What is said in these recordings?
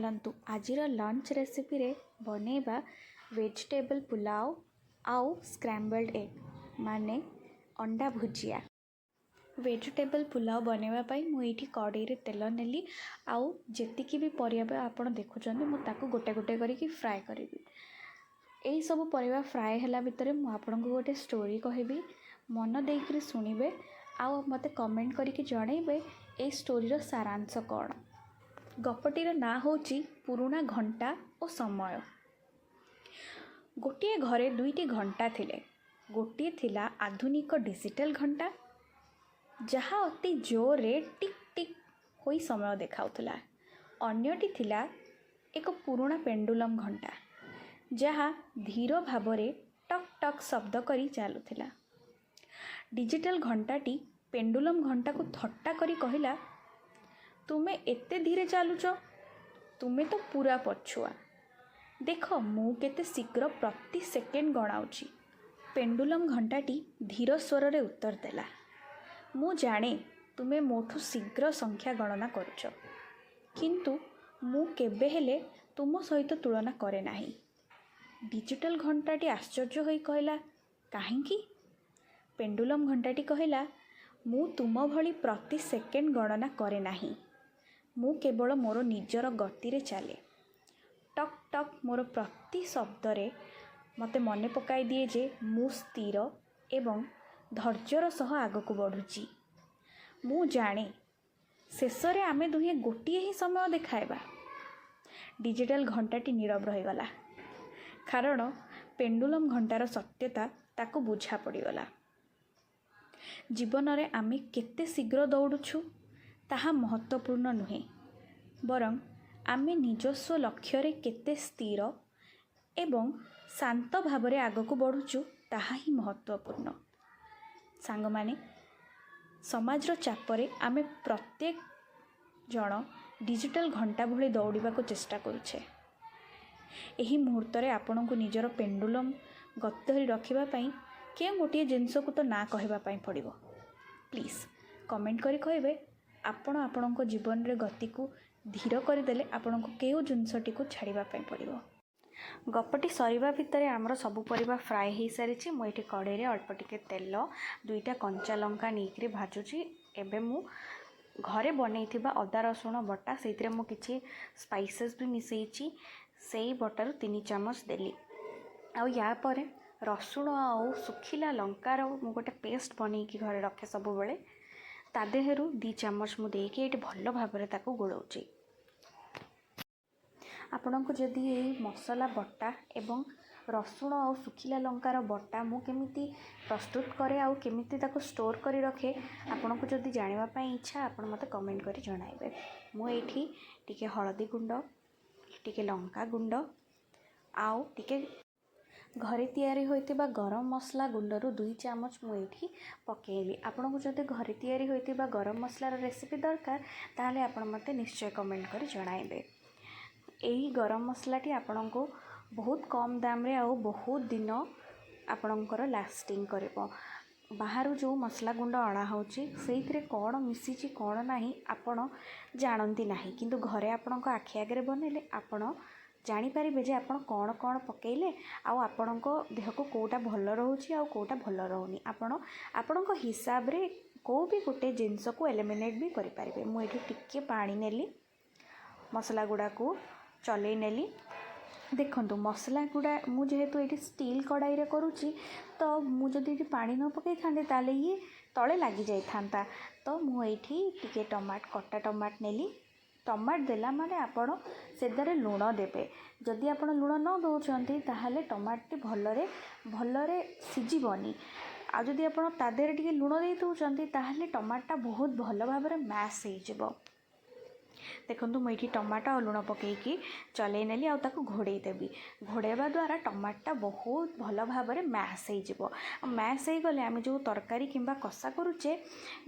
ଚାଲନ୍ତୁ, ଆଜିର ଲଞ୍ଚ ରେସିପିରେ ବନେଇବା ଭେଜିଟେବଲ୍ ପୁଲାଉ ଆଉ ସ୍କ୍ରାମ୍ବଲ୍ଡ ଏଗ୍, ମାନେ ଅଣ୍ଡା ଭୁଜିଆ। ଭେଜିଟେବଲ୍ ପୁଲାଉ ବନେଇବା ପାଇଁ ମୁଁ ଏଇଠି କଡ଼େଇରେ ତେଲ ନେଲି ଆଉ ଯେତିକି ବି ପରିବା ଆପଣ ଦେଖୁଛନ୍ତି, ମୁଁ ତାକୁ ଗୋଟେ ଗୋଟେ କରିକି ଫ୍ରାଏ କରିବି। ଏଇସବୁ ପରିବା ଫ୍ରାଏ ହେଲା ଭିତରେ ମୁଁ ଆପଣଙ୍କୁ ଗୋଟେ ଷ୍ଟୋରି କହିବି। ମନ ଦେଇକରି ଶୁଣିବେ ଆଉ ମୋତେ କମେଣ୍ଟ କରିକି ଜଣେଇବେ ଏଇ ଷ୍ଟୋରିର ସାରାଂଶ କ'ଣ। ଗପଟିର ନାଁ ହେଉଛି ପୁରୁଣା ଘଣ୍ଟା ଓ ସମୟ। ଗୋଟିଏ ଘରେ ଦୁଇଟି ଘଣ୍ଟା ଥିଲେ। ଗୋଟିଏ ଥିଲା ଆଧୁନିକ ଡିଜିଟାଲ ଘଣ୍ଟା, ଯାହା ଅତି ଜୋରରେ ଟିକ୍ ଟିକ୍ ହୋଇ ସମୟ ଦେଖାଉଥିଲା। ଅନ୍ୟଟି ଥିଲା ଏକ ପୁରୁଣା ପେଣ୍ଡୁଲମ୍ ଘଣ୍ଟା, ଯାହା ଧୀର ଭାବରେ ଟକ୍ ଟକ୍ ଶବ୍ଦ କରି ଚାଲୁଥିଲା। ଡିଜିଟାଲ ଘଣ୍ଟାଟି ପେଣ୍ଡୁଲମ୍ ଘଣ୍ଟାକୁ ଥଟ୍ଟା କରି କହିଲା, "ତୁମେ ଏତେ ଧୀରେ ଚାଲୁଛ, ତୁମେ ତ ପୁରା ପଛୁଆ। ଦେଖ, ମୁଁ କେତେ ଶୀଘ୍ର ପ୍ରତି ସେକେଣ୍ଡ ଗଣାଉଛି।" ପେଣ୍ଡୁଲମ୍ ଘଣ୍ଟାଟି ଧୀର ସ୍ୱରରେ ଉତ୍ତର ଦେଲା, "ମୁଁ ଜାଣେ ତୁମେ ମୋଠୁ ଶୀଘ୍ର ସଂଖ୍ୟା ଗଣନା କରୁଛ, କିନ୍ତୁ ମୁଁ କେବେ ହେଲେ ତୁମ ସହିତ ତୁଳନା କରେ ନାହିଁ।" ଡିଜିଟାଲ ଘଣ୍ଟାଟି ଆଶ୍ଚର୍ଯ୍ୟ ହୋଇ କହିଲା, "କାହିଁକି?" ପେଣ୍ଡୁଲମ୍ ଘଣ୍ଟାଟି କହିଲା, "ମୁଁ ତୁମ ଭଳି ପ୍ରତି ସେକେଣ୍ଡ ଗଣନା କରେ ନାହିଁ। ମୁଁ କେବଳ ମୋର ନିଜର ଗତିରେ ଚାଲେ। ଟକ୍ ଟକ୍ ମୋର ପ୍ରତି ଶବ୍ଦରେ ମୋତେ ମନେ ପକାଇ ଦିଏ ଯେ ମୁଁ ସ୍ଥିର ଏବଂ ଧୈର୍ଯ୍ୟର ସହ ଆଗକୁ ବଢ଼ୁଛି। ମୁଁ ଜାଣେ, ଶେଷରେ ଆମେ ଦୁହେଁ ଗୋଟିଏ ହିଁ ସମୟ ଦେଖାଇବା।" ଡିଜିଟାଲ ଘଣ୍ଟାଟି ନୀରବ ରହିଗଲା, କାରଣ ପେଣ୍ଡୁଲମ୍ ଘଣ୍ଟାର ସତ୍ୟତା ତାକୁ ବୁଝା ପଡ଼ିଗଲା। ଜୀବନରେ ଆମେ କେତେ ଶୀଘ୍ର ଦୌଡ଼ୁଛୁ ତାହା ମହତ୍ତ୍ୱପୂର୍ଣ୍ଣ ନୁହେଁ, ବରଂ ଆମେ ନିଜସ୍ୱ ଲକ୍ଷ୍ୟରେ କେତେ ସ୍ଥିର ଏବଂ ଶାନ୍ତ ଭାବରେ ଆଗକୁ ବଢ଼ୁଛୁ, ତାହା ହିଁ ମହତ୍ତ୍ୱପୂର୍ଣ୍ଣ। ସାଙ୍ଗମାନେ, ସମାଜର ଚାପରେ ଆମେ ପ୍ରତ୍ୟେକ ଜଣ ଡିଜିଟାଲ ଘଣ୍ଟା ଭଳି ଦୌଡ଼ିବାକୁ ଚେଷ୍ଟା କରୁଛେ। ଏହି ମୁହୂର୍ତ୍ତରେ ଆପଣଙ୍କୁ ନିଜର ପେଣ୍ଡୁଲମ୍ ଗତି ଧରି ରଖିବା ପାଇଁ କେଉଁ ଗୋଟିଏ ଜିନିଷକୁ ତ ନା କହିବା ପାଇଁ ପଡ଼ିବ। ପ୍ଲିଜ୍ କମେଣ୍ଟ କରି କହିବେ, ଆପଣ ଆପଣଙ୍କ ଜୀବନରେ ଗତିକୁ ଧୀର କରିଦେଲେ ଆପଣଙ୍କୁ କେଉଁ ଜିନିଷଟିକୁ ଛାଡ଼ିବା ପାଇଁ ପଡ଼ିବ। ଗପଟି ସରିବା ଭିତରେ ଆମର ସବୁ ପରିବା ଫ୍ରାଏ ହେଇସାରିଛି। ମୁଁ ଏଇଠି କଡ଼େଇରେ ଅଳ୍ପ ଟିକେ ତେଲ, ଦୁଇଟା କଞ୍ଚା ଲଙ୍କା ନେଇକରି ଭାଜୁଛି। ଏବେ ମୁଁ ଘରେ ବନେଇଥିବା ଅଦା ରସୁଣ ବଟା, ସେଇଥିରେ ମୁଁ କିଛି ସ୍ପାଇସେସ୍ ବି ମିଶାଇଛି, ସେଇ ବଟାରୁ 3 ଚାମଚ ଦେଲି। ଆଉ ୟା ପରେ ରସୁଣ ଆଉ ଶୁଖିଲା ଲଙ୍କାର ମୁଁ ଗୋଟେ ପେଷ୍ଟ ବନେଇକି ଘରେ ରଖେ ସବୁବେଳେ, ତା ଦେହରୁ 2 ଚାମଚ ମୁଁ ଦେଇକି ଏଇଠି ଭଲ ଭାବରେ ତାକୁ ଗୋଳଉଛି। ଆପଣଙ୍କୁ ଯଦି ଏଇ ମସଲା ବଟା ଏବଂ ରସୁଣ ଆଉ ଶୁଖିଲା ଲଙ୍କାର ବଟା ମୁଁ କେମିତି ପ୍ରସ୍ତୁତ କରେ ଆଉ କେମିତି ତାକୁ ଷ୍ଟୋର୍ କରି ରଖେ, ଆପଣଙ୍କୁ ଯଦି ଜାଣିବା ପାଇଁ ଇଚ୍ଛା, ଆପଣ ମୋତେ କମେଣ୍ଟ କରି ଜଣାଇବେ। ମୁଁ ଏଇଠି ଟିକେ ହଳଦୀ ଗୁଣ୍ଡ, ଟିକେ ଲଙ୍କା ଗୁଣ୍ଡ ଆଉ ଟିକେ ଘରେ ତିଆରି ହୋଇଥିବା ଗରମ ମସଲା ଗୁଣ୍ଡରୁ 2 ଚାମଚ ମୁଁ ଏଇଠି ପକାଇଲି। ଆପଣଙ୍କୁ ଯଦି ଘରେ ତିଆରି ହୋଇଥିବା ଗରମ ମସଲାର ରେସିପି ଦରକାର, ତାହେଲେ ଆପଣ ମୋତେ ନିଶ୍ଚୟ କମେଣ୍ଟ କରି ଜଣାଇବେ। ଏହି ଗରମ ମସଲାଟି ଆପଣଙ୍କୁ ବହୁତ କମ୍ ଦାମରେ ଆଉ ବହୁତ ଦିନ ଆପଣଙ୍କର ଲାଷ୍ଟିଂ କରିବ। ବାହାରୁ ଯେଉଁ ମସଲା ଗୁଣ୍ଡ ଅଣା ହେଉଛି, ସେଇଥିରେ କ'ଣ ମିଶିଛି, କ'ଣ ନାହିଁ, ଆପଣ ଜାଣନ୍ତି ନାହିଁ। କିନ୍ତୁ ଘରେ ଆପଣଙ୍କ ଆଖି ଆଗରେ ବନେଇଲେ ଆପଣ ଜାଣିପାରିବେ ଯେ ଆପଣ କ'ଣ କ'ଣ ପକାଇଲେ ଆଉ ଆପଣଙ୍କ ଦେହକୁ କେଉଁଟା ଭଲ ରହୁଛି ଆଉ କେଉଁଟା ଭଲ ରହୁନି। ଆପଣ ଆପଣଙ୍କ ହିସାବରେ କେଉଁ ବି ଗୋଟେ ଜିନିଷକୁ ଏଲିମିନେଟ୍ ବି କରିପାରିବେ। ମୁଁ ଏଇଠି ଟିକିଏ ପାଣି ନେଲି, ମସଲା ଗୁଡ଼ାକୁ ଚଲେଇ ନେଲି। ଦେଖନ୍ତୁ, ମସଲା ଗୁଡ଼ା ମୁଁ ଯେହେତୁ ଏଇଠି ଷ୍ଟିଲ୍ କଡ଼ାଇରେ କରୁଛି, ତ ମୁଁ ଯଦି ଏଇଠି ପାଣି ନ ପକାଇଥାନ୍ତି, ତାହେଲେ ଇଏ ତଳେ ଲାଗିଯାଇଥାନ୍ତା। ତ ମୁଁ ଏଇଠି ଟିକେ ଟମାଟ, କଟା ଟମାଟ ନେଲି। ଟମାଟ ଦେଲା ମାନେ ଆପଣ ସେଥିରେ ଲୁଣ ଦେବେ। ଯଦି ଆପଣ ଲୁଣ ନ ଦେଉଛନ୍ତି, ତାହେଲେ ଟମାଟଟି ଭଲରେ ଭଲରେ ସିଝିବନି। ଆଉ ଯଦି ଆପଣ ତା ଦେହରେ ଟିକେ ଲୁଣ ଦେଇ ଦେଉଛନ୍ତି, ତାହେଲେ ଟମାଟଟା ବହୁତ ଭଲ ଭାବରେ ମ୍ୟାସ୍ ହେଇଯିବ। ଦେଖନ୍ତୁ, ମୁଁ ଏଇଠି ଟମାଟୋ ଆଉ ଲୁଣ ପକାଇକି ଚଲେଇ ନେଲି ଆଉ ତାକୁ ଘୋଡ଼େଇ ଦେବି। ଘୋଡ଼େଇବା ଦ୍ୱାରା ଟମାଟୋଟା ବହୁତ ଭଲ ଭାବରେ ମ୍ୟାସ୍ ହେଇଯିବ। ଆଉ ମ୍ୟାସ୍ ହେଇଗଲେ ଆମେ ଯେଉଁ ତରକାରୀ କିମ୍ବା କଷା କରୁଛେ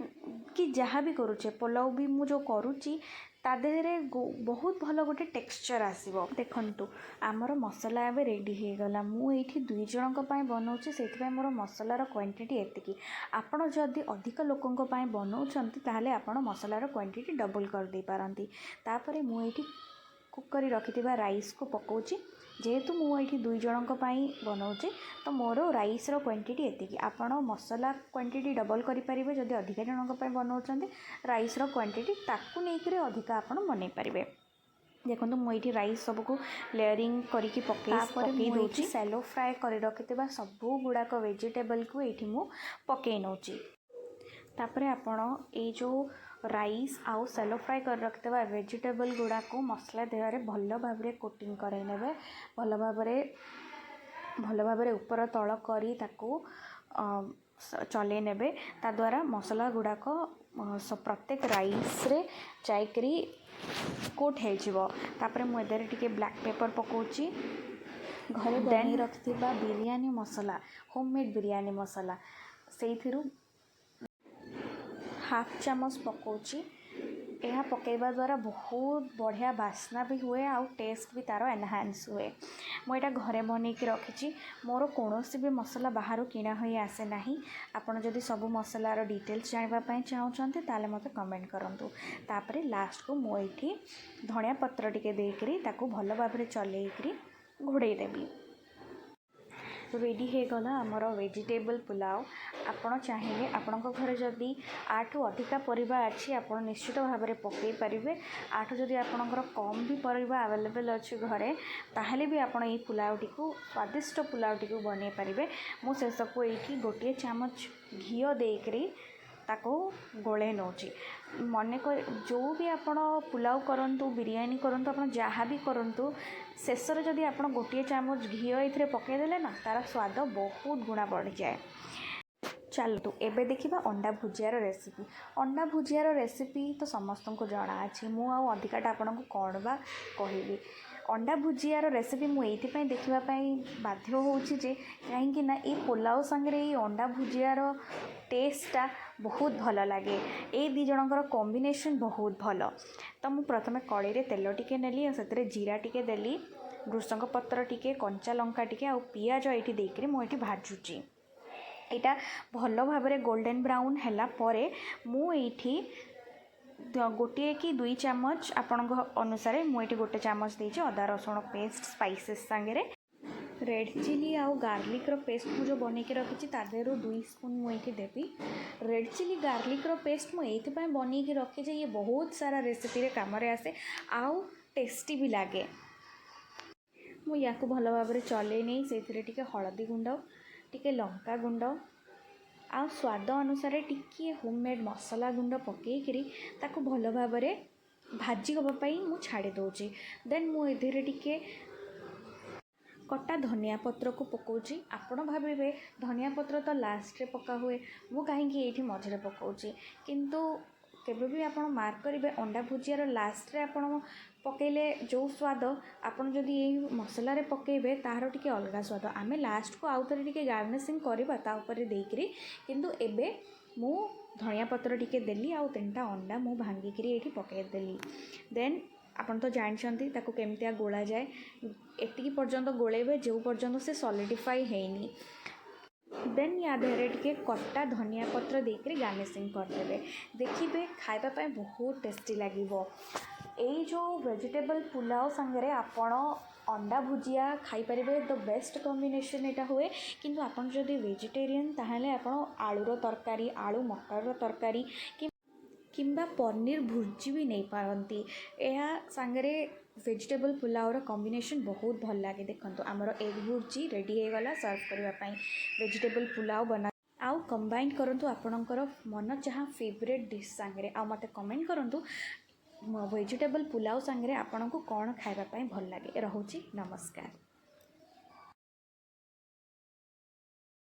କି ଯାହା ବି କରୁଛେ, ପଲାଉ ବି ମୁଁ ଯେଉଁ କରୁଛି, ତା ଦେହରେ ବହୁତ ଭଲ ଗୋଟେ ଟେକ୍ସଚର୍ ଆସିବ। ଦେଖନ୍ତୁ, ଆମର ମସଲା ଏବେ ରେଡ଼ି ହେଇଗଲା। ମୁଁ ଏଇଠି ଦୁଇ ଜଣଙ୍କ ପାଇଁ ବନାଉଛି, ସେଇଥିପାଇଁ ମୋର ମସଲାର କ୍ୱାଣ୍ଟିଟି ଏତିକି। ଆପଣ ଯଦି ଅଧିକ ଲୋକଙ୍କ ପାଇଁ ବନାଉଛନ୍ତି, ତାହେଲେ ଆପଣ ମସଲାର କ୍ୱାଣ୍ଟିଟି ଡବଲ୍ କରିଦେଇପାରନ୍ତି। ତାପରେ ମୁଁ ଏଇଠି କୁକ୍ କରି ରଖିଥିବା ରାଇସ୍କୁ ପକାଉଛି। ଯେହେତୁ ମୁଁ ଏଇଠି ଦୁଇ ଜଣଙ୍କ ପାଇଁ ବନାଉଛି, ତ ମୋର ରାଇସ୍ର କ୍ୱାଣ୍ଟିଟି ଏତିକି। ଆପଣ ମସଲା କ୍ୱାଣ୍ଟିଟି ଡବଲ୍ କରିପାରିବେ। ଯଦି ଅଧିକା ଜଣଙ୍କ ପାଇଁ ବନାଉଛନ୍ତି, ରାଇସ୍ର କ୍ୱାଣ୍ଟିଟି ତାକୁ ନେଇକରି ଅଧିକା ଆପଣ ବନେଇ ପାରିବେ। ଦେଖନ୍ତୁ, ମୁଁ ଏଇଠି ରାଇସ୍ ସବୁକୁ ଲେୟରିଂ କରିକି ପକାଇ ତାପରେ ପକାଇ ମୁଁ ଦେଉଛି। ଏଇଠି ସାଲୋ ଫ୍ରାଏ କରି ରଖିଥିବା ସବୁ ଗୁଡ଼ାକ ଭେଜିଟେବଲ୍କୁ ଏଇଠି ମୁଁ ପକାଇ ନେଉଛି। ତାପରେ ଆପଣ ଏଇ ଯେଉଁ ରାଇସ୍ ଆଉ ସାଲୋ ଫ୍ରାଏ କରି ରଖିଥିବା ଭେଜିଟେବଲ୍ ଗୁଡ଼ାକୁ ମସଲା ଦେହରେ ଭଲ ଭାବରେ କୋଟିଂ କରାଇ ନେବେ। ଭଲ ଭାବରେ ଉପର ତଳ କରି ତାକୁ ଚଲେଇ ନେବେ। ତାଦ୍ୱାରା ମସଲା ଗୁଡ଼ାକ ପ୍ରତ୍ୟେକ ରାଇସ୍ରେ ଯାଇକରି କୋଟ୍ ହେଇଯିବ। ତାପରେ ମୁଁ ଏଥିରେ ଟିକେ ବ୍ଲାକ୍ ପେପର୍ ପକାଉଛି। ଘରେ ଦେନ୍ ବନେଇ ରଖିଥିବା ବିରିୟାନୀ ମସଲା, ହୋମ୍ ମେଡ଼୍ ବିରିୟାନୀ ମସଲା, ସେଇଥିରୁ ହାଫ୍ ଚାମଚ ପକାଉଛି। ଏହା ପକାଇବା ଦ୍ୱାରା ବହୁତ ବଢ଼ିଆ ବାସ୍ନା ବି ହୁଏ ଆଉ ଟେଷ୍ଟ ବି ତା'ର ଏନହାନ୍ସ ହୁଏ। ମୁଁ ଏଇଟା ଘରେ ବନେଇକି ରଖିଛି। ମୋର କୌଣସି ବି ମସଲା ବାହାରୁ କିଣା ହୋଇ ଆସେ ନାହିଁ। ଆପଣ ଯଦି ସବୁ ମସଲାର ଡିଟେଲ୍ସ ଜାଣିବା ପାଇଁ ଚାହୁଁଛନ୍ତି, ତାହେଲେ ମୋତେ କମେଣ୍ଟ କରନ୍ତୁ। ତାପରେ ଲାଷ୍ଟକୁ ମୁଁ ଏଇଠି ଧଣିଆ ପତ୍ର ଟିକେ ଦେଇକରି ତାକୁ ଭଲ ଭାବରେ ଚଲେଇକରି ଘୋଡ଼େଇ ଦେବି। ରେଡ଼ି ହେଇଗଲା ଆମର ଭେଜିଟେବଲ୍ ପୁଲାଉ। ଆପଣ ଚାହିଁଲେ, ଆପଣଙ୍କ ଘରେ ଯଦି ୟାଠୁ ଅଧିକା ପରିବା ଅଛି, ଆପଣ ନିଶ୍ଚିତ ଭାବରେ ପକାଇ ପାରିବେ। ୟାଠୁ ଯଦି ଆପଣଙ୍କର କମ୍ ବି ପରିବା ଆଭେଲେବଲ୍ ଅଛି ଘରେ, ତାହେଲେ ବି ଆପଣ ଏଇ ପୁଲାଉଟିକୁ, ସ୍ୱାଦିଷ୍ଟ ପୁଲାଉଟିକୁ ବନେଇ ପାରିବେ। ମୁଁ ଶେଷକୁ ଏଇଠି ଗୋଟିଏ ଚାମଚ ଘିଅ ଦେଇକରି ତାକୁ ଗୋଳେଇ ନେଉଛି। ମନେ କରି ଯେଉଁ ବି ଆପଣ ପୁଲାଉ କରନ୍ତୁ, ବିରିୟାନୀ କରନ୍ତୁ, ଆପଣ ଯାହା ବି କରନ୍ତୁ, ଶେଷରେ ଯଦି ଆପଣ ଗୋଟିଏ ଚାମଚ ଘିଅ ଏଇଥିରେ ପକାଇଦେଲେ ନା, ତା'ର ସ୍ୱାଦ ବହୁତ ଗୁଣା ବଢ଼ିଯାଏ। ଚାଲନ୍ତୁ, ଏବେ ଦେଖିବା ଅଣ୍ଡା ଭୁଜିଆର ରେସିପି। ଅଣ୍ଡା ଭୁଜିଆର ରେସିପି ତ ସମସ୍ତଙ୍କୁ ଜଣାଅଛି, ମୁଁ ଆଉ ଅଧିକାଟା ଆପଣଙ୍କୁ କ'ଣ ବା କହିବି? ଅଣ୍ଡା ଭୁଜିଆର ରେସିପି ମୁଁ ଏଇଥିପାଇଁ ଦେଖିବା ପାଇଁ ବାଧ୍ୟ ହେଉଛି ଯେ କାହିଁକି ନା ଏଇ ପୋଲାଉ ସାଙ୍ଗରେ ଏଇ ଅଣ୍ଡା ଭୁଜିଆର ଟେଷ୍ଟଟା ବହୁତ ଭଲ ଲାଗେ। ଏଇ ଦୁଇ ଜଣଙ୍କର କମ୍ବିନେସନ୍ ବହୁତ ଭଲ। ତ ମୁଁ ପ୍ରଥମେ କଡ଼େଇରେ ତେଲ ଟିକେ ନେଲି ଆଉ ସେଥିରେ ଜିରା ଟିକେ ଦେଲି, ଭୃସଙ୍ଗ ପତ୍ର ଟିକେ, କଞ୍ଚା ଲଙ୍କା ଟିକେ ଆଉ ପିଆଜ ଏଇଠି ଦେଇକରି ମୁଁ ଏଇଠି ଭାଜୁଛି। ଏଇଟା ଭଲ ଭାବରେ ଗୋଲ୍ଡେନ୍ ବ୍ରାଉନ୍ ହେଲା ପରେ ମୁଁ ଏଇଠି ଗୋଟିଏ କି ଦୁଇ ଚାମଚ, ଆପଣଙ୍କ ଅନୁସାରେ, ମୁଁ ଏଇଠି ଗୋଟେ ଚାମଚ ଦେଇଛି ଅଦା ରସୁଣ ପେଷ୍ଟ ସ୍ପାଇସେସ୍ ସାଙ୍ଗରେ। ରେଡ଼୍ ଚିଲି ଆଉ ଗାର୍ଲିକ୍ର ପେଷ୍ଟ ମୁଁ ଯେଉଁ ବନେଇକି ରଖିଛି, ତା ଦେହରୁ 2 ସ୍ପୁନ୍ ମୁଁ ଏଇଠି ଦେବି। ରେଡ଼୍ ଚିଲି ଗାର୍ଲିକ୍ର ପେଷ୍ଟ ମୁଁ ଏଇଥିପାଇଁ ବନେଇକି ରଖେ ଯେ ଇଏ ବହୁତ ସାରା ରେସିପିରେ କାମରେ ଆସେ ଆଉ ଟେଷ୍ଟି ବି ଲାଗେ। ମୁଁ ୟାକୁ ଭଲ ଭାବରେ ଚଲେଇ ନେଇ ସେଇଥିରେ ଟିକେ ହଳଦୀ ଗୁଣ୍ଡ, ଟିକେ ଲଙ୍କା ଗୁଣ୍ଡ ଆଉ ସ୍ୱାଦ ଅନୁସାରେ ଟିକିଏ ହୋମ୍ ମେଡ଼୍ ମସଲା ଗୁଣ୍ଡ ପକାଇକିରି ତାକୁ ଭଲ ଭାବରେ ଭାଜି ହେବା ପାଇଁ ମୁଁ ଛାଡ଼ି ଦେଉଛି। ଦେନ୍ ମୁଁ ଏଥିରେ ଟିକେ କଟା ଧନିଆ ପତ୍ରକୁ ପକାଉଛି। ଆପଣ ଭାବିବେ, ଧନିଆ ପତ୍ର ତ ଲାଷ୍ଟରେ ପକା ହୁଏ, ମୁଁ କାହିଁକି ଏଇଠି ମଝିରେ ପକାଉଛି? କିନ୍ତୁ କେବେ ବି ଆପଣ ମାର୍କ କରିବେ, ଅଣ୍ଡା ଭୁଜିଆର ଲାଷ୍ଟରେ ଆପଣ ପକାଇଲେ ଯେଉଁ ସ୍ୱାଦ, ଆପଣ ଯଦି ଏଇ ମସଲାରେ ପକାଇବେ, ତାହାର ଟିକେ ଅଲଗା ସ୍ୱାଦ। ଆମେ ଲାଷ୍ଟକୁ ଆଉ ଥରେ ଟିକେ ଗାର୍ନିସିଂ କରିବା ତା ଉପରେ ଦେଇକରି, କିନ୍ତୁ ଏବେ ମୁଁ ଧନିଆ ପତ୍ର ଟିକେ ଦେଲି ଆଉ ତିନିଟା ଅଣ୍ଡା ମୁଁ ଭାଙ୍ଗିକିରି ଏଇଠି ପକାଇଦେଲି। ଦେନ୍ ଆପଣ ତ ଜାଣିଛନ୍ତି ତାକୁ କେମିତିଆ ଗୋଳାଯାଏ। ଏତିକି ପର୍ଯ୍ୟନ୍ତ ଗୋଳେଇବେ ଯେଉଁ ପର୍ଯ୍ୟନ୍ତ ସେ ସଲିଡ଼ିଫାଇ ହେଇନି। ଦେନ୍ ୟା ଦେହରେ ଟିକେ କଟା ଧନିଆ ପତ୍ର ଦେଇକରି ଗାର୍ନିସିଂ କରିଦେବେ। ଦେଖିବେ, ଖାଇବା ପାଇଁ ବହୁତ ଟେଷ୍ଟି ଲାଗିବ। ଏଇ ଯେଉଁ ଭେଜିଟେବଲ୍ ପୁଲାଉ ସାଙ୍ଗରେ ଆପଣ ଅଣ୍ଡା ଭୁଜିଆ ଖାଇପାରିବେ। The best combination ଏଇଟା ହୁଏ। କିନ୍ତୁ ଆପଣ ଯଦି ଭେଜିଟେରିଆନ୍, ତାହେଲେ ଆପଣ ଆଳୁର ତରକାରୀ, ଆଳୁ ମଟରର ତରକାରୀ କିମ୍ବା ପନିର ଭୁର୍ଜି ବି ନେଇପାରନ୍ତି। ଏହା ସାଙ୍ଗରେ ଭେଜିଟେବଲ୍ ପୁଲାଉର କମ୍ବିନେସନ୍ ବହୁତ ଭଲ ଲାଗେ। ଦେଖନ୍ତୁ, ଆମର ଏଗ୍ ଭୁର୍ଜି ରେଡ଼ି ହେଇଗଲା ସର୍ଭ କରିବା ପାଇଁ। ଭେଜିଟେବଲ୍ ପୁଲାଉ ବନା ଆଉ କମ୍ବାଇନ୍ କରନ୍ତୁ ଆପଣଙ୍କର ମନ ଚାହା ଫେଭରେଟ୍ ଡିଶ୍ ସାଙ୍ଗରେ। ଆଉ ମୋତେ କମେଣ୍ଟ କରନ୍ତୁ, ଭେଜିଟେବଲ୍ ପୁଲାଉ ସାଙ୍ଗରେ ଆପଣଙ୍କୁ କ'ଣ ଖାଇବା ପାଇଁ ଭଲ ଲାଗେ। ରହୁଛି, ନମସ୍କାର।